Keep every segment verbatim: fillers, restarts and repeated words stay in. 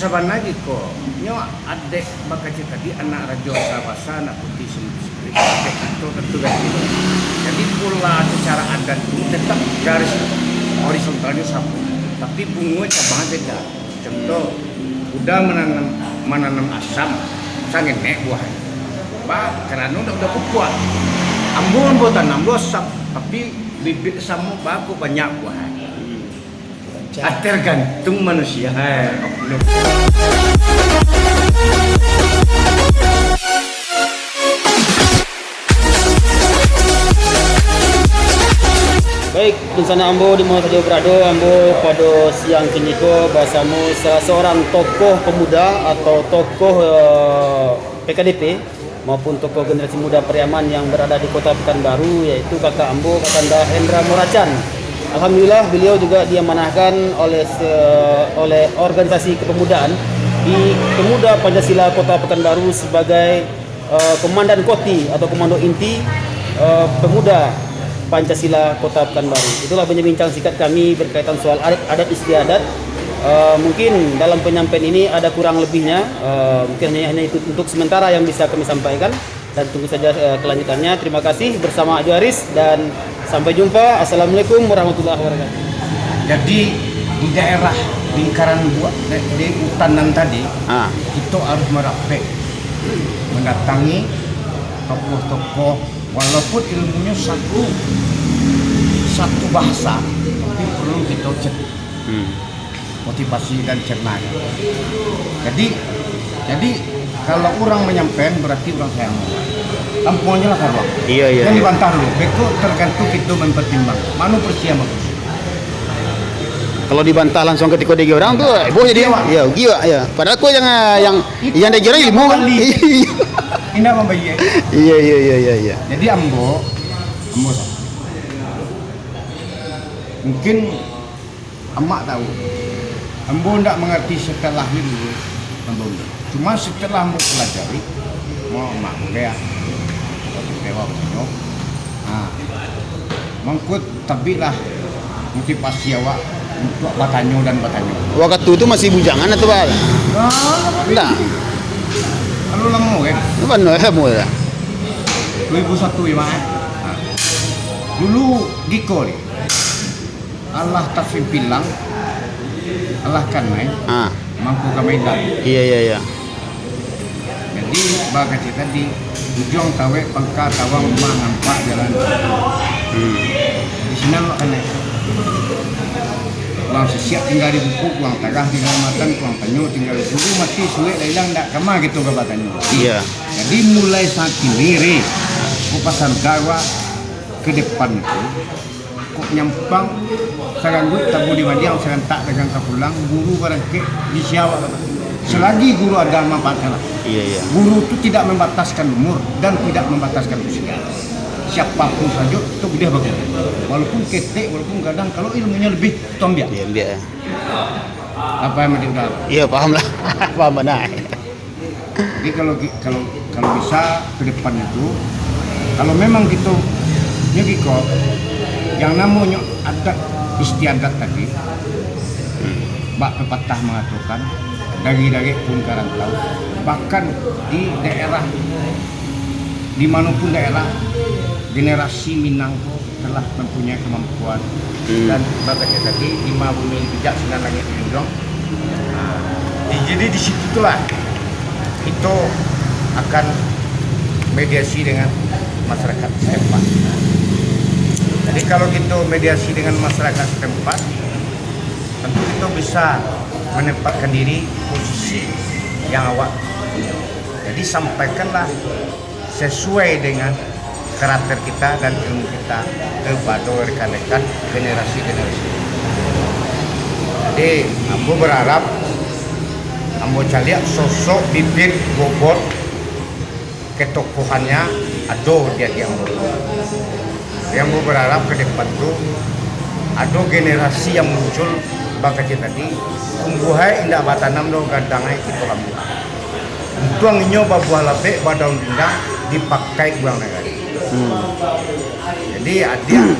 Sabana giko, nyo adek bakaci tadi, anak rajo sabasa, anak putih sendiri, adek kato tentu ganti. Jadi, pola secara adat tu tetap garis horizontalnyo samo, tapi bungo cabang beda. Contoh, kuda mananam, mananam asam, sangenek buahnyo. Ba, karano dak udah pupuak. Ambo, ambo tanam lo asam, tapi bibit samo, ba, kok banyak buahnyo. Ah, tergantung manusia. Eh, oknum. Baik, dunsanak ambo di ma sajo barado, ambo pado siang kini ko basamo salah seorang tokoh pemuda atau tokoh, eh, P K D P maupun tokoh generasi muda Pariaman yang berada di Kota Pekanbaru, yaitu kakak ambo, Kakanda Hendra Muracan. Alhamdulillah, beliau juga diamanahkan oleh se-, oleh organisasi kepemudaan di Pemuda Pancasila Kota Pekanbaru sebagai, eh, komandan koti atau komando inti, eh, pemuda Pancasila Kota Pekanbaru. Itulah bincang-bincang singkat kami berkaitan soal adat, adat istiadat. Eh, mungkin dalam penyampaian ini ada kurang lebihnya. Eh, mungkin hanya, hanya itu untuk sementara yang bisa kami sampaikan. Dan tunggu saja, eh, kelanjutannya. Terima kasih bersama Juaris dan sampai jumpa. Assalamualaikum warahmatullahi wabarakatuh. Jadi, di daerah lingkaran buah, di, di hutan nan tadi, Ah. kito harus marapek, mandatangi tokoh-tokoh, walaupun ilmunyo satu, satu bahasa, tapi perlu kito cek Hmm. motivasi dan cerna. Jadi, jadi kalau urang manyampaian, berarti urang sayang. Tampuang je lah karuang. Iya, iya, Jangan iya. dibantah dulu. Beko tergantung kito mempertimbang. Mano porsi yang bagus. Kalau dibantah langsung katiko diagiah urang tu, eh, boh jadi. Rugi awak. Ya, rugi awak, ya. Padahal ko yang, yang, Itu yang diagiah urang ilmu kan. Bali. Indak mambayia. Iya, iya, iya, iya, iya. Jadi ambo, ambo sa-, mungkin Amak tahu, ambo ndak mangarati setelah ni dulu, ambo ndak. Cuma setelah ambo pelajari, mo, mak muda, dewa batanyo. Ha. Mangko tabiklah motivasi awak untuk batanyo dan batanyo. Wakatu tu masih bujangan atau ba? Nah, Ndak. Kalau lamo kan? Apa no, lamo lah. Dua ribu satu ya, Mak, eh? Ha. Dulu Giko ni. Alah tasimpilang, alah kanai, Ah. mangko ka Medan. Iya, iya, iya. Jadi, bakaci tadi, ujuang tawek pangka tawang rumah nampak jalan. Hmm. Di sinan awak kanai. Kuang sisiak tingga di buku, kuang tagah tingga di matan, kuang tanyo tingga di guru, mati suwek lah ilang, ndak kama kito ka batanyo. Iya. Jadi, mulai sakini, Ri, ko pasan dawa ke depan itu, Kok nyampang, sarangguik tabu di madiang, sarantak dagang ka pulang, guru barangkek di siawak. Selagi guru ada manfaatnya lah. Iya, iya. Guru tu tidak membataskan umur dan tidak membataskan usia. Siapapun sajo tu buliah baguru. Walaupun ketek, walaupun gadang, kalau ilmunyo lebih, tu ambiak. Iya, ambiak, ya. Apa yang mau diulang? Iya, paham lah. Paham benar. Jadi kalau ki-, kalau, kalau bisa ke depan itu, kalau memang kito nyo giko, yang namonyo adat istiadat tadi, bak pepatah mangatokan, dari darek pun ka rantau, bahkan di daerah, di manopun daerah, generasi Minang ko telah mempunyai kemampuan. Hmm. Dan bakato tadi, lima bumi bijak sinan langik dijunjuang. Di-, jadi di situ itulah kito akan mediasi dengan masyarakat setempat. Jadi kalau kito mediasi dengan masyarakat setempat, tentu kito bisa menempatkan diri posisi yang awak punya. Jadi sampaikanlah sesuai dengan karakter kita dan ilmu kita kepada rekan-rekan generasi-generasi. Jadi, ambo berharap, ambo caliak sosok bibit bobot ketokohannya ado di adiak ambo. Yang ambo berharap ke depan tu, ado generasi yang muncul bakaci tadi, tumbuhai indak batanam doh, gadangai kito lambuah. Untuang inyo babuah labek, badaun rindang, dipakai urang nagari. Hmm. Jadi, adiak,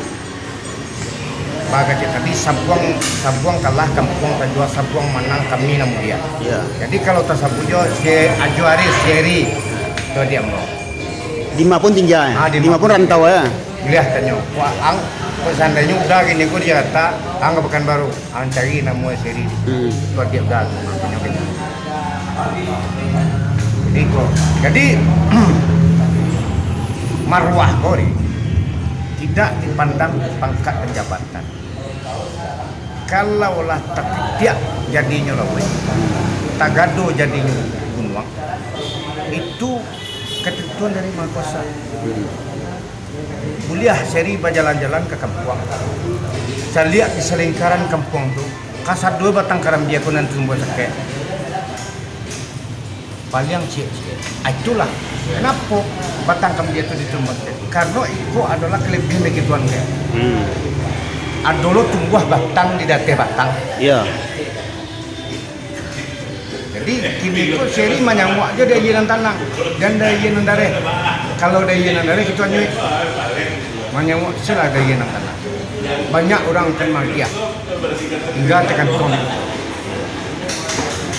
Bak kecek tadi, sabuang, sabuang kalah kampuang tajua, sabuang manang kami nan mulia. Iya. Jadi, kalau tasabuik jo si Ajo Aris, si Eri, tu diam lo. Dima pun tingga, eh? Ah, Dima. Dima pun rantau, eh? Buliah tanyo. Wah, ang, kok seandainyo uda kini ko di Jakarta, ang ka Pekanbaru, ang cari namo si Eri. Hmm. Tu diam dah, tanyo kini. Jadi ko, jadi, maruah ko ni tidak dipandang pangkat dan jabatan. Kalaulah takitiak jadinyo lauik, tagado jadinyo gunuang, itu ketentuan dari Maha Kuasa. Buliah si Eri bajalan-jalan ka kampuang. Saliak di salingkaran kampuang tu, kasado batang karambia ko nan tumbuah sakek. Paliang ciek-ciek. Ah, itulah kenapo batang karambia tu ditumbuahkan. Karano iko adolah kelebihan dari Tuhan, kan? Hmm. Ado lo tumbuah batang di ateh batang. Iya. Jadi, kini ko si Eri manyamuak jo dek nan tanang, dan dek nan dareh. Kalau dek nan dareh, kito anyuik. Manyamuak silah dek nan tanang. Banyak urang akan magiah. Hingga takantuang.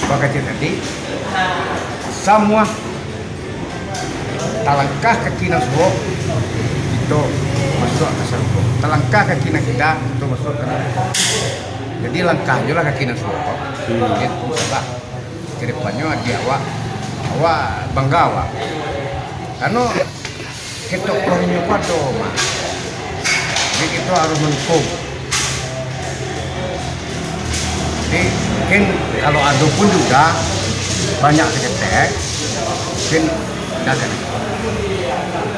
Bak kecek tadi, samua talangkah kaki nan suok, kito masuak ka sarugo. Talangkah kaki nan kida, kito masuak ka narako. Jadi, langkah jolah kaki nan suok. Hmm. Jadi, insya Allah, ke depannyo, di awak, awak bangga awak. Karano ketokohnyo ko ado, Mak. Jadi, kito harus mandukung. Jadi, mungkin kalau ado pun juga banyak saketek, mungkin dak kan.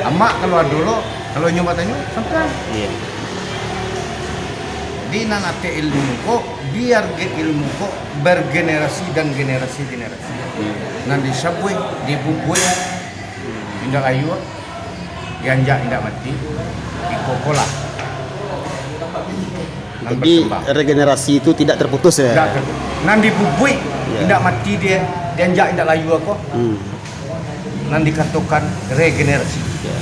Amak kalau ado lo, kalau inyo batanyo, santai. Iya. Jadi, nan atek ilmu ko, biar ge ilmu ko bergenerasi dan generasi-generasi. Nan disabuik, dibubuik, indak layua, dianjak indak mati, iko ko lah. Nan Jadi, berkembang. Regenerasi itu tidak terputus, ya? Indak ter-, nan dibubuik, Iya. indak mati dia, dianjak indak layua ko, Hmm. nan dikatokan regenerasi. Iya.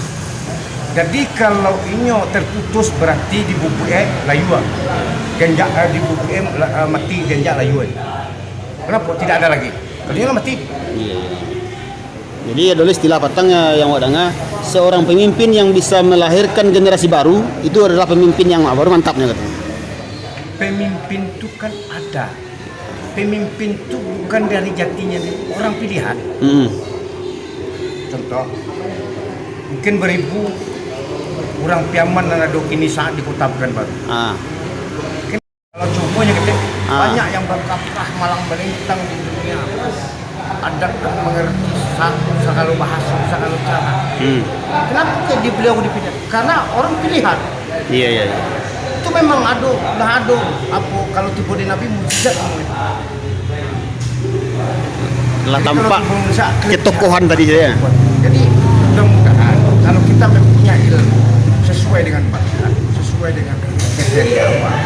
Jadi, kalau inyo terputus, berarti dibubuik, eh, layua. Dianjak, eh, dibubuik, eh, la-, eh, mati, dianjak layua. Kenapa? Tidak ada lagi. Kalau inyo lah mati. Iya, iya. Jadi, ado istilah patang, eh, yang awak danga, seorang pemimpin yang bisa melahirkan generasi baru, itu adalah pemimpin yang baru, mantapnya, katanya. Pemimpin tu kan ada. Pemimpin tu bukan dari jatinya dia, orang pilihan. Mm-mm. Contoh, mungkin baribu urang Piaman nan ado kini saat di Kota Pekanbaru. Ah. Mungkin kalau cumonyo ketek, Ah. banyak yang bakaprah malang malintang di dunia. Adat dan mengerti sa-, sagalo bahaso, sagalo cara. Hmm. Kenapa kok di beliau dipilih? Karena orang pilihan. Iya, iya, iya. Itu memang ado, lah ado, apo, kalau tibo di Nabi, mukjizat semua itu. Lah Jadi, kalau tampak tibo Indonesia, ketokohan tadi, ya. Jadi, mudah-mudahan kalau kita mempunyai ilmu sesuai dengan pangkat, sesuai dengan kriteria awak,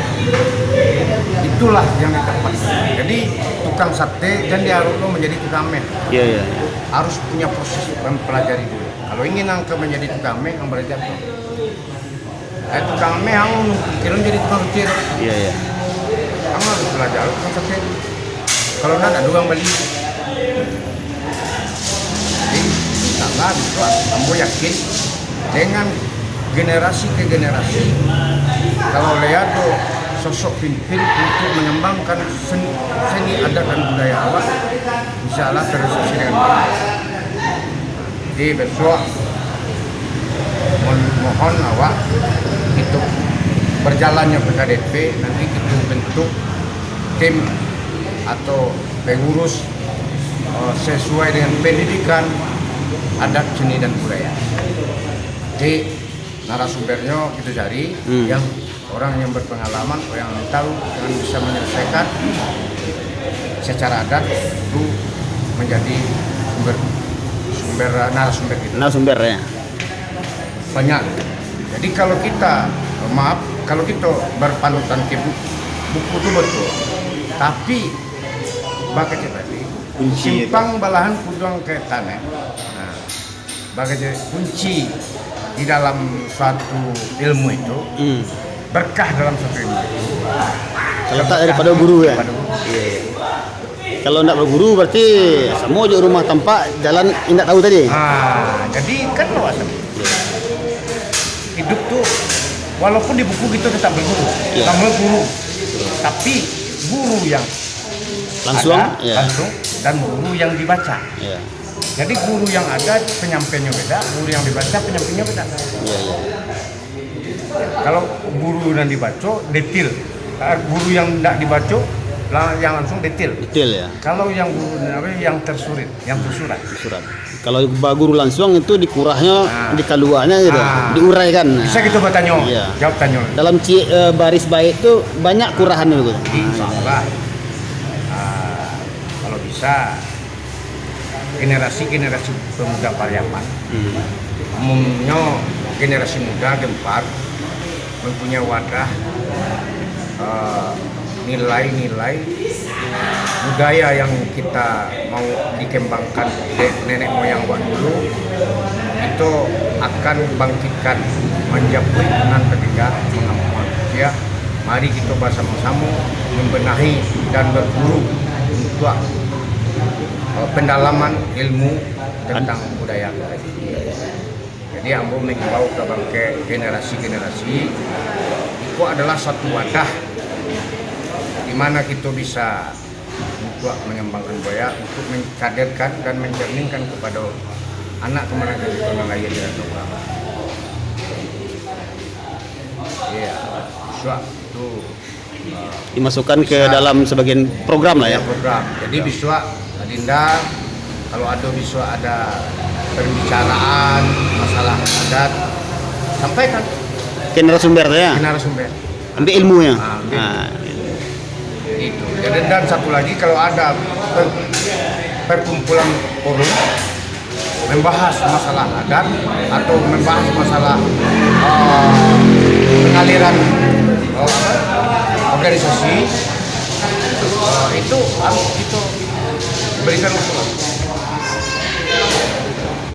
itulah yang ditempatkan. Jadi, tukang sate jan diarok lo menjadi tukang ameh. Iya, iya. Harus punya proses mempelajari dulu. Kalau ingin angka menjadi tukang ameh, ang belajar tu. Eh, tukang ameh, ang kira jadi tukang sate. Iya, iya. Ang harus belajar tukang sate. Kalau ndak, ndak ada urang bali. Jadi, insyaallah, bisuak ambo yakin, dengan generasi ke generasi, kalau lai ado sosok pimpin untuk mengembangkan sen-, seni adat dan budaya awak, insyaallah terrealisasi dengan baik. Jadi, bisuak mohon, mohon awak, itu berjalannya P K D P, nanti kita bentuk tim atau pengurus, eh, sesuai dengan pendidikan adat seni dan budaya. Jadi, narasumbernyo kita cari Hmm. yang orang yang berpengalaman, orang yang tahu, yang bisa menyelesaikan secara adat itu menjadi sumber, sumber, eh, narasumber kita. Narasumber, ya. Banyak. Jadi kalau kita, maaf, kalau kita berpanutan ke buku, buku tu betul. Tapi, bak kecek tadi, Kunci itu. Simpang balahan puduang ka tanah. Nah, bak kecek kunci di dalam suatu ilmu itu, Hmm. Berkah dalam satu ilmu. Terletak daripada guru, ya? Daripada guru. Iya, iya. Kalau ndak baguru, berarti samo jo rumah tampak, jalan indak tahu tadi. Ah, jadi kan lo asal. Hidup tu walaupun di buku kita tetap berguru, Iya. Sama guru. Tapi guru yang Langsung, ada, iya. Langsung, dan guru yang dibaca. Iya. Jadi guru yang ada penyampaiannya beda, guru yang dibaca penyampaiannya beda. Iya, iya. Kalau guru yang dibaca detil, eh, guru yang tidak dibaca lah yang langsung detil. Detail, ya. Kalau yang guru apa, yang tersurat, yang tersurat. Surat. Kalau baguru langsung itu dikurahnya, Ah. dikaluannya gitu, Ah. diuraikan. Bisa kita bertanya, Iya. Jawab tanya. Dalam ci- eh, baris bait tu banyak kurahan itu. Insya Allah. Ah, kalau bisa generasi-generasi pemuda Pariaman, Hmm. umumnya generasi muda Gempar mempunyai wadah eh, nilai-nilai budaya yang kita mau dikembangkan dek nenek moyang awak dulu, kita akan bangkitkan, manjapuik nan tatingga, mangampuang. Ya, mari kita bersama-sama membenahi dan berguru untuk eh, pendalaman ilmu tentang budaya kita. Jadi ambo mengimbau ka bangke generasi-generasi, iko adalah satu wadah di mana kita bisa untuk mengembangkan budaya, untuk mencadirkan dan mencerminkan kepada anak kemanangan kita nan lahir di dalam urang. Ya, suak tu Dimasukkan ke dalam sebagian program lah ya. Program. Jadi bisuak Adinda, kalau ada bisuak ada perbicaraan masalah adat, sampaikan Ke narasumber tu ya. Ke narasumber. Ambil ilmunya. Ah, ambil. Ah. Itu. Jadi dan satu lagi, kalau ada per- perkumpulan forum membahas masalah adat atau membahas masalah uh, pengaliran uh, organisasi, uh, itu harus kita berikan usulan.